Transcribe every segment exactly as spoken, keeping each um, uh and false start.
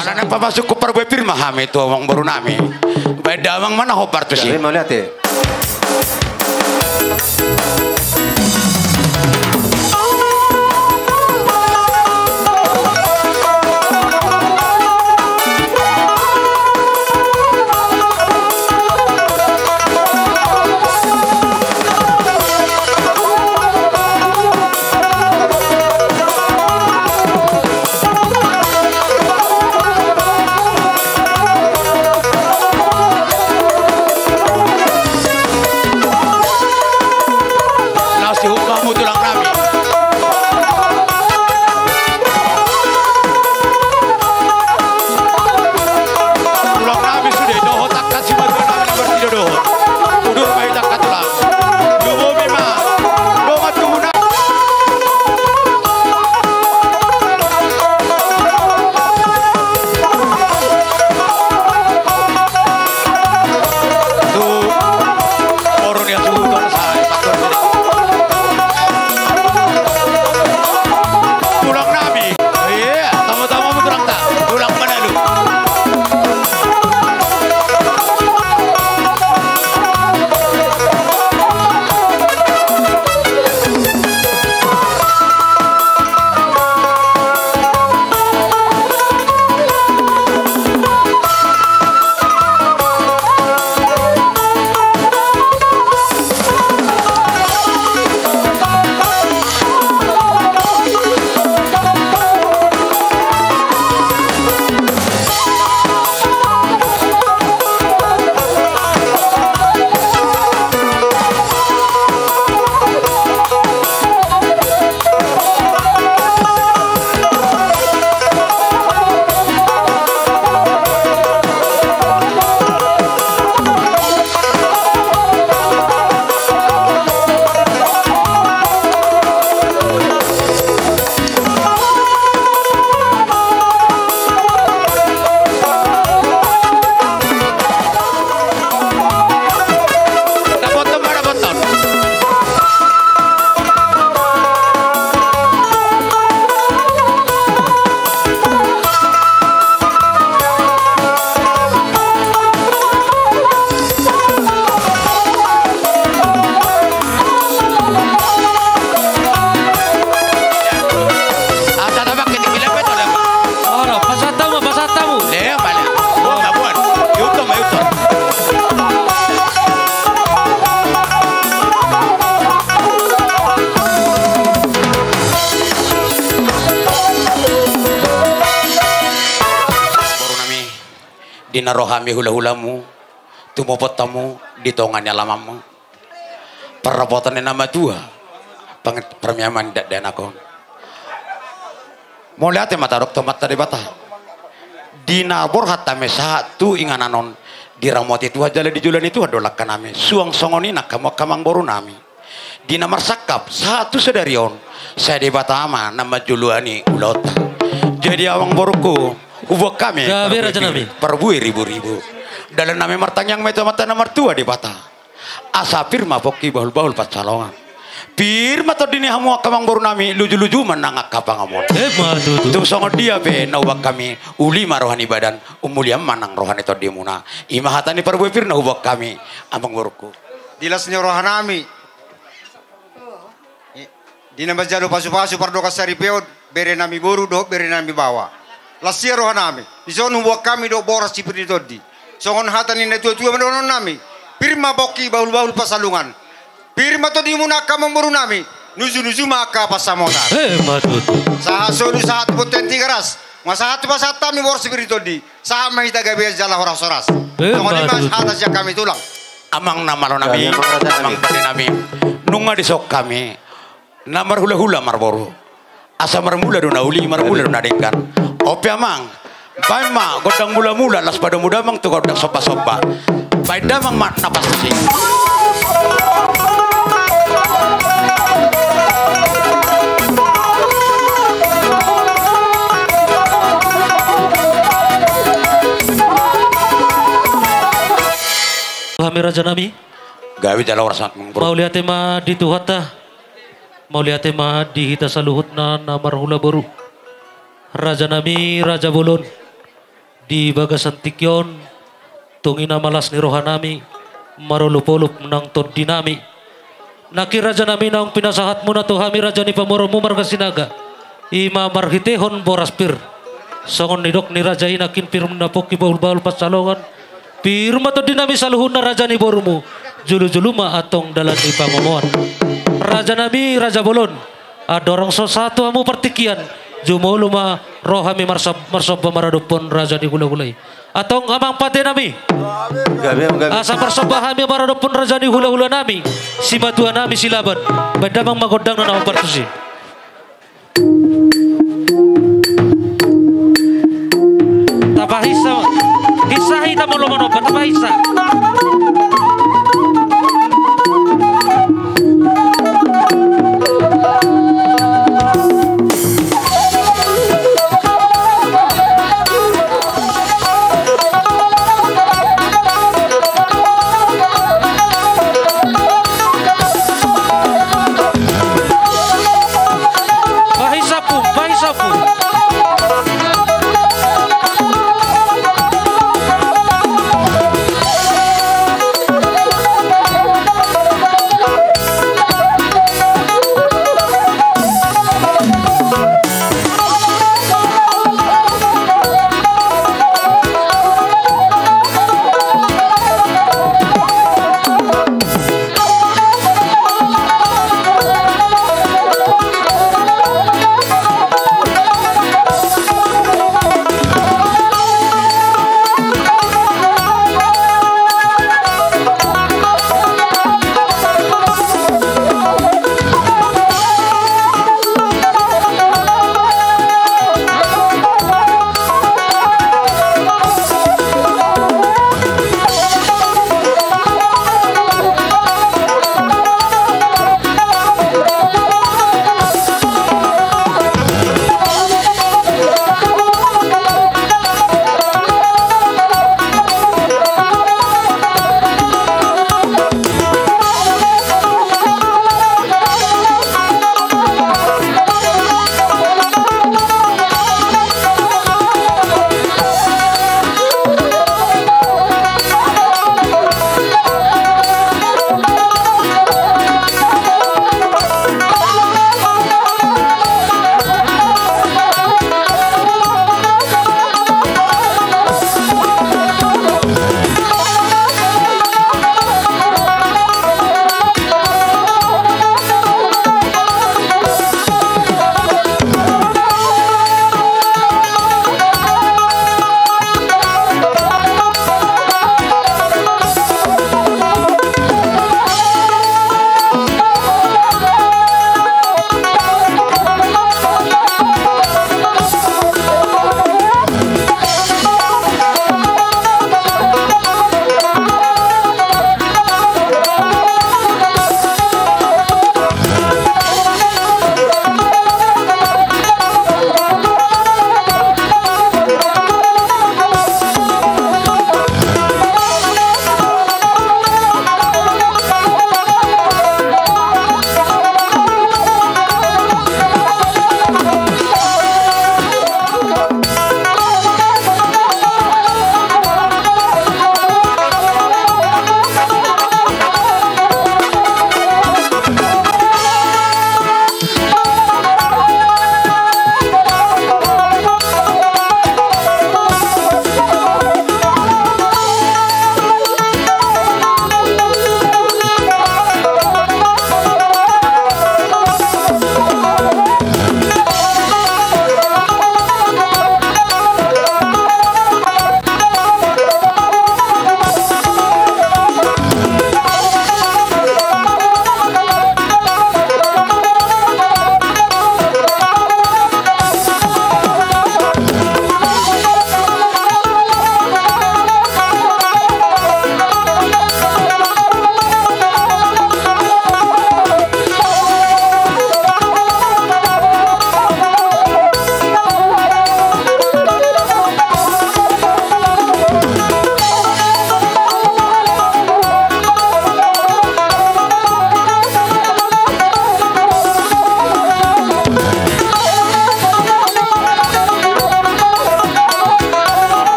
Ala naeng pamasuk parbue pir ma hami tu amangboru nami. Baen damang ma na hombar tusi. Jadi mauliate. Laos dihukum hamu tulang nami. Tulang nami sude dohot angka simatua nami na martinodohon. Udur ma hita angka tulang. Lumobi ma dongan tubu nami. Tu boru ni asuhuton sae. Tulang nami. Iya, tama-tama mu tulang ta. Tulang Manalu. Asa tabak ketik bilang betul dah. Ora, pasahat hamu, pasahat hamu. Lea, balik. Buang, buang. Yuto, ma, yuto. Boru nami, di na ro hami hulahulamu, tumopot hamu di tonga ni alamanmu. Parrapotan ni na matua, pang-, parmiaman dakdanak on. Mauliate ma tadok tu Amanta Debata. Di na borhat hami sahat tu inganan on, diramoti Tuhan jala dijoloani Tuhan do langka nami. Suang songon i nang hamu angka amangboru nami. Di na marsangkap sahat tu sadari on, sai Debata ma na manjoloani ulaonta. Jadi amangborungku, huboan hami. Gabe, parbue, raja nami, pir-, parbue riburibu. Dalan nami martangiang ma i tu Amanta na martua Debata. Asa pir ma pongki, bahulbahul pansalongan. Pir ma tondi ni hamu angka amangboru nami, lujuluju ma nang angka pangamuan. Emma tutu. Tung songon dia pe na huboan hami, uli ma roha ni badan, ummulian ma nang roha ni tondimuna. I ma hata ni parbue pir na huboan hami, amangborungku. Di las ni roha nami. Di na manjalo pasupasu pardongan saripeon, bere nami boru dohot bere nami baoa. Las ia roha nami, dison huboan hami dohot boras sipir ni tondi. Songon hata ni natuatua ma dohonon nami: Pir ma pongki, bahulbahul pansalongan. Pir ma tondimuna angka amangboru nami, nujunuju ma angka pansamotan. Emma tutu. Sahat solu, sahat tu bontean Tigaras. Nunga sahat hupasahat hami boras sipir ni tondi. Sahat ma hita gabe jala horas-horas. Emma tutu. Songon i ma hata sian hami tulang. Amang na malo nami, amang pande nami. Nunga dison hami na marhulahula marboru. Asa marmula do na uli, marmula do na denggan. On pe amang, baen ma gondang mulamula, laos padomu damang tu gondang sombasomba. Baen damang ma na pasti. Hami raja nami. Gabe jala horas ma. Mauliate ma di Tuhanta. Mauliate ma di hita saluhutna na marhula boru. Raja nami, raja bolon. di bagasan tingki on, tung i nama las ni rohanami, marolopolop nang tondinami. Nangkin rajanami naung pinasahatmuna tu hami raja ni pamoruonmu marga Sinaga, i ma marhitehon boras pir. Songon nidok ni raja i nangkin pir ma pongki bahulbahul pansalongan, pir ma tondinami saluhutna raja ni borumu, jolojolo ma antong dalan ni pangomoan. Rajanami raja bolon, andorang so sahat tu hamu partingkian, jumolo ma rohami marsom-, marsomba maradophon raja ni hulahula i. Antong amang patenami, gabe, gabe, asa marsomba hami maradophon raja ni hulahulanami, simatuanami Silaban. Baen damang ma gondangna na hombar tusi. Tapahinsa, hinsa hita molo manomba, tapahinsa. Bahi sapu, bahi sapu.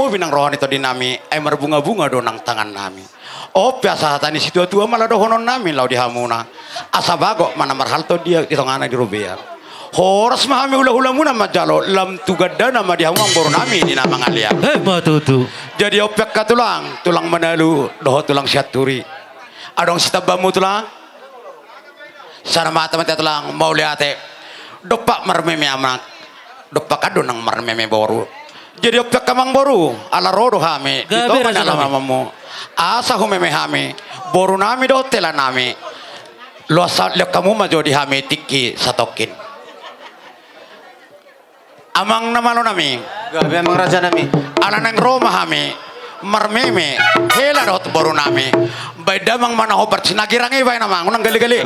Pinang roha ni tondi nami, ai marbunga-bunga do nang tangan nami. On pe asa hata ni situa-tua ma na dohonon nami laho di hamuna. Asa bagot ma na marhalto di, di tongana di robean. Horas ma hami hula-hula muna manjalo, lam tu gandana ma di hamu amang boru nami di na mangalean. Eh, ma tutu. Jadi on pe angka tulang, tulang Manalu, dohot tulang Sianturi. Adong sitambamu tulang? Saur matua ma tulang, mauliate. Dompak marmeme anak, dompak do nang marmeme boru. Jadi on pe angka amang boru, ala ro do hami, gabe di tonga ni alamanmu. Asa humeme hami, boru nami dohot hela nami. Loas, lehon hamu ma jo di hami tingki satongkin. Amang na malo nami. Gabe amang raja nami. Ala naeng ro ma hami marmeme hela dohot boru nami. Baen damang ma na hombar, na girang i baen amang, unang gale-gale.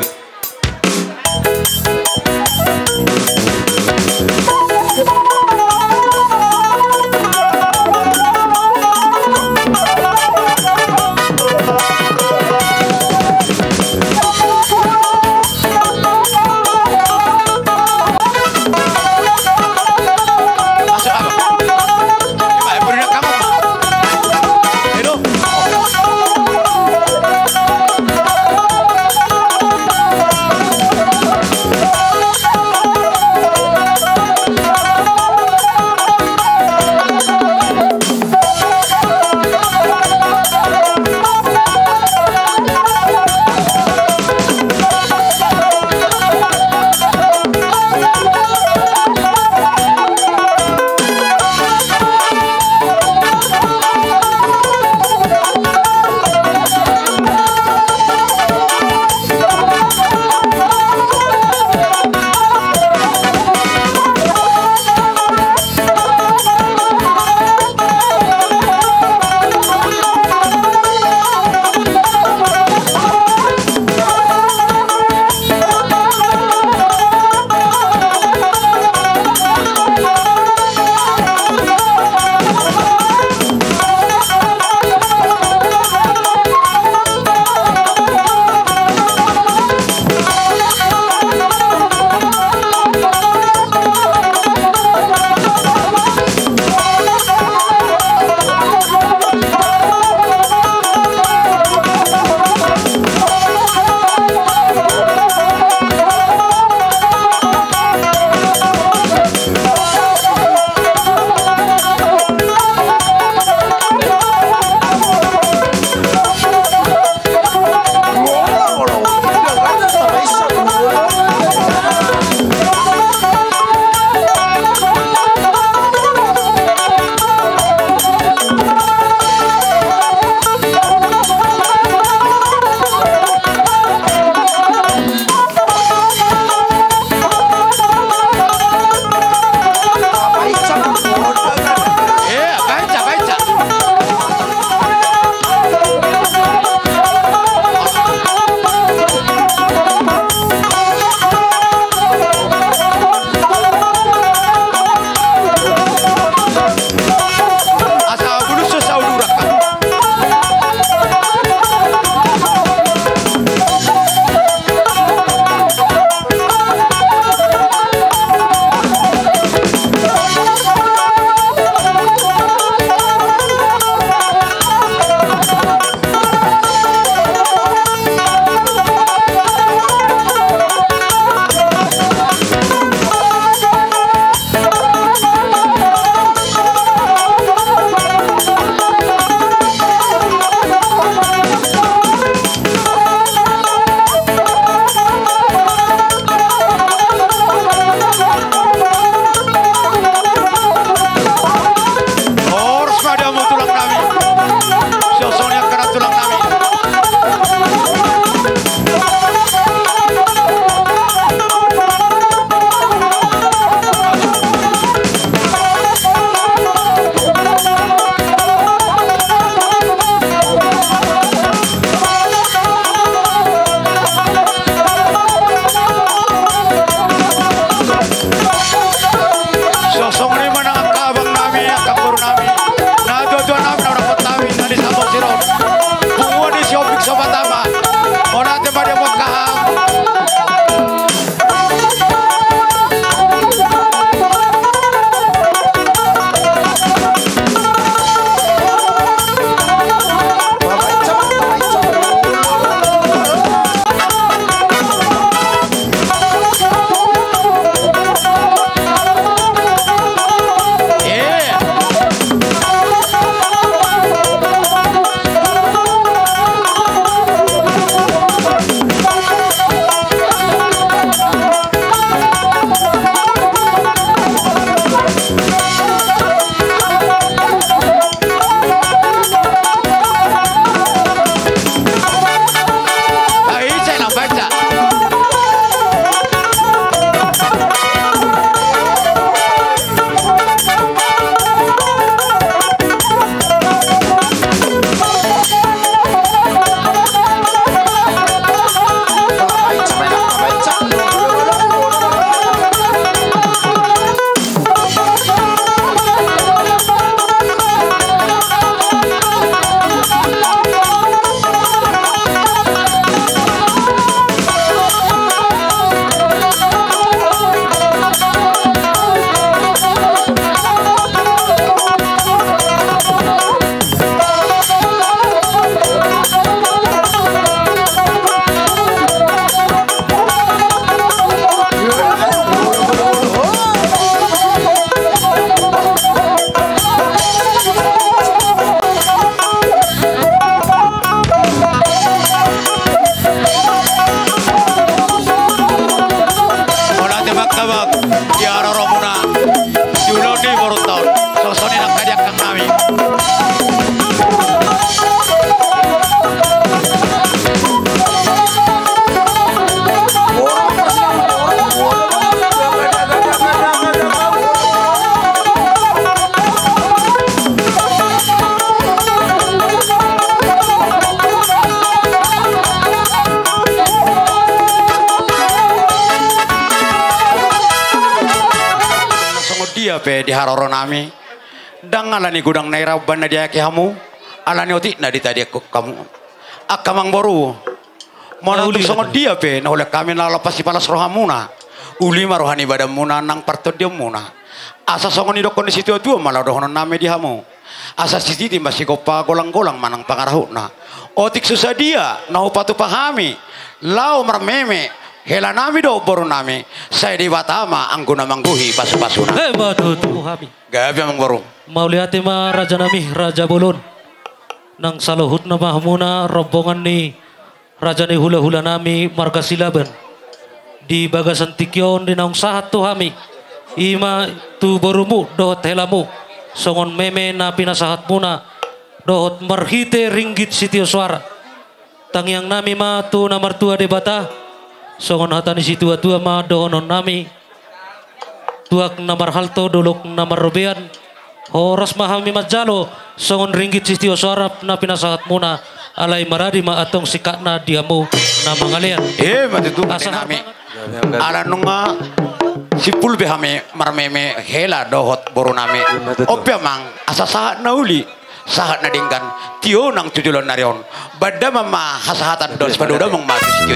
Di haroromuna, di ulaon ni borunta on, songon i nang tadi angkang nami. Songon dia pe di haroro nami, ndang ala ni godang na i ra umbahen na diaeki hamu, ala ni otik na ditadingkon hamu. Angka amangboru, manang tung songon dia pe na hulean hami na laho pasipalas rohamuna, uli ma roha ni badanmuna nang partondionmuna. Asa songon nidokkon ni situatua ma laho dohonon nami di hamu. Asa sititi ma sigompa, golanggolang ma nang pangarahutna. Otik so sadia na hupatupa hami laho marmeme hela nami dohot boru nami, sai Debata ma anggo na manggohi pasupasuna. Emma tutu. Gabe amangboru. Mauliate ma raja nami, raja bolon. Nang saluhutna ma hamuna rombongan ni raja ni hulahula nami marga Silaban. Di bagasan tingki on di naung sahat tu hami, i ma tu borumu dohot helamu, songon meme na pinasahatmuna dohot marhite ringgit sitio soara. Tangiang nami ma tu na martua Debata, songon hata ni situatua ma dohonon nami. Tuak na marhalto, dolok na marrobean, horas ma hami manjalo, songon ringgit sitio soara na pinasahatmuna, alai maradi ma antong singkatna di hamu na mangalean. Emma tutu. Asa nami. Ala nunga simpul be hami marmeme hela dohot boru nami. Emma tutu. On pe amang, asa sahat na uli, sahat na denggan, tio nang tu joloan ni ari on. Baen damang ma hasahatan dohot sipaduadamang ma tu sitio.